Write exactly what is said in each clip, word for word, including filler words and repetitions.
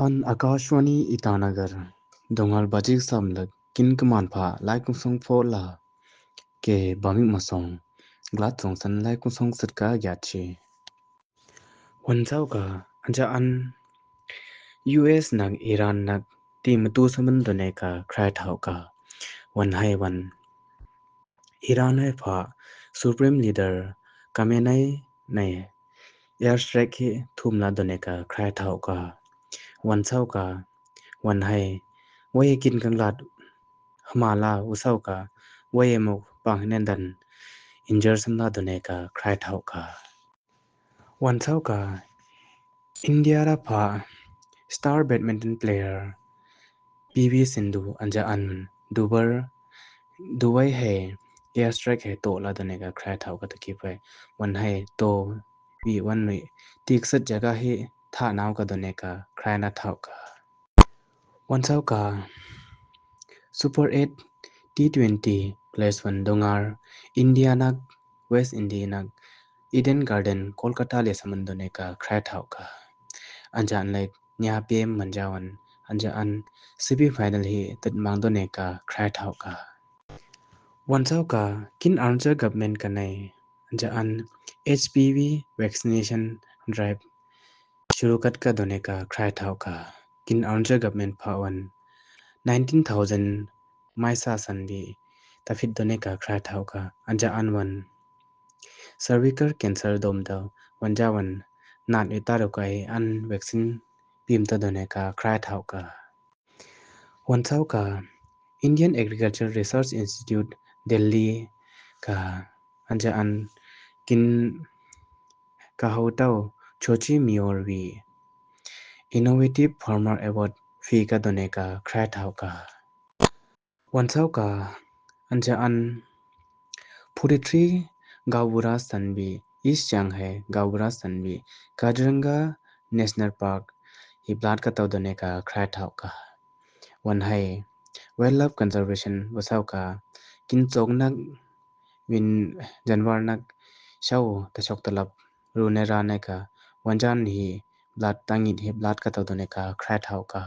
An Akashvani Itanagar, dongal bajik samlak kin kaman pha lai kusong phola ke bamik masong, glat song san lai kusong setka yachi. Wan sau ka, anja an U S nak Iran nak ti matu saman done ka krai thau ka. Wan hai wan Iran hai pha Supreme Leader Khamenei nei airstrike hi thumla done ka krai thau ka. Wan sau ka, wan hai, wai kin kanglat hmala u sau ka, wai muk pang nendan injure samla done ka krai thau ka. Wan sau ka, India ra pha star badminton player P V Sindhu anja an Dubai, Dubai hai airstrike hai to la done ka krai thau ka ta ki pha. Wan hai to wi wan nui tik sat jaga hi tha nau ka done ka krai na thau ka. Wan sau ka, Super eight T twenty class wan dongar India nak West Indies nak Eden Garden Kolkata le saman done ka krai thau ka. Anja an lai nya pem manja wan anja an semi final hi tat mang done ka krai thau ka. Wan sau ka, kin Arunachal government ka nei anja an H P V vaccination drive shuru kat ka done ka krai thau ka. Kin Arunachal government pha wan nineteen thousand maisa san bi ta fit done ka krai thau ka. Anja an wan cervical cancer dom da wan ja wan nat wi ta ru ka an vaccine pim ta done ka krai thau ka. Wan sau ka, Indian Agriculture Research Institute Delhi ka anja an kin ka hau tau chochi mior wi Innovative Farmer Award fi ka done ka krai thau ka. Wan sau ka, anja an forty-three gaw bura san bi, East Siang hai gaw bura san bi, Kaziranga National Park hi blood ka tau done ka krai thau ka. Wan hai wildlife conservation wa sau ka, kin chok nak win janwar nak sau ta chok ta lap ru ne ra ne ka wan jan hi blood tangit hi blood ka tau done ka krai thau ka.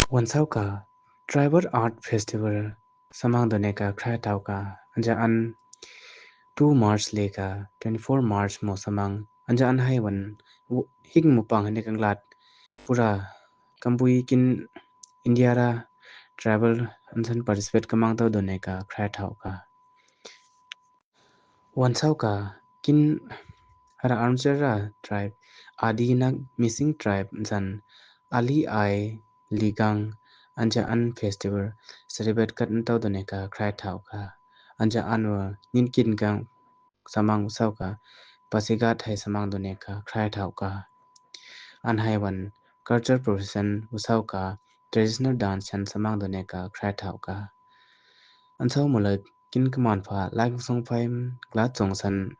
Wan sau ka, Tribal Art Festival samang done ka krai thau ka, anja an two March le ka twenty-four March mo samang, anja an hai wan hik mo pang ne ka nglat pura kambui kin India ra tribal an san participate kamang tau done ka krai thau ka. Wan sau ka, kin ra Arunachal ra tribe Adi nak missing tribe san Ali Ai Ligang anja an festival celebrate kat tau done ka krai thau ka. Anja an wa nyin kin ka samang sau ka Pasighat hai samang done ka krai thau ka. An hai wan culture procession u sau ka traditional dance chan samang done ka krai thau ka. An sau mulai kin kaman pha lai kusong phaim glat song san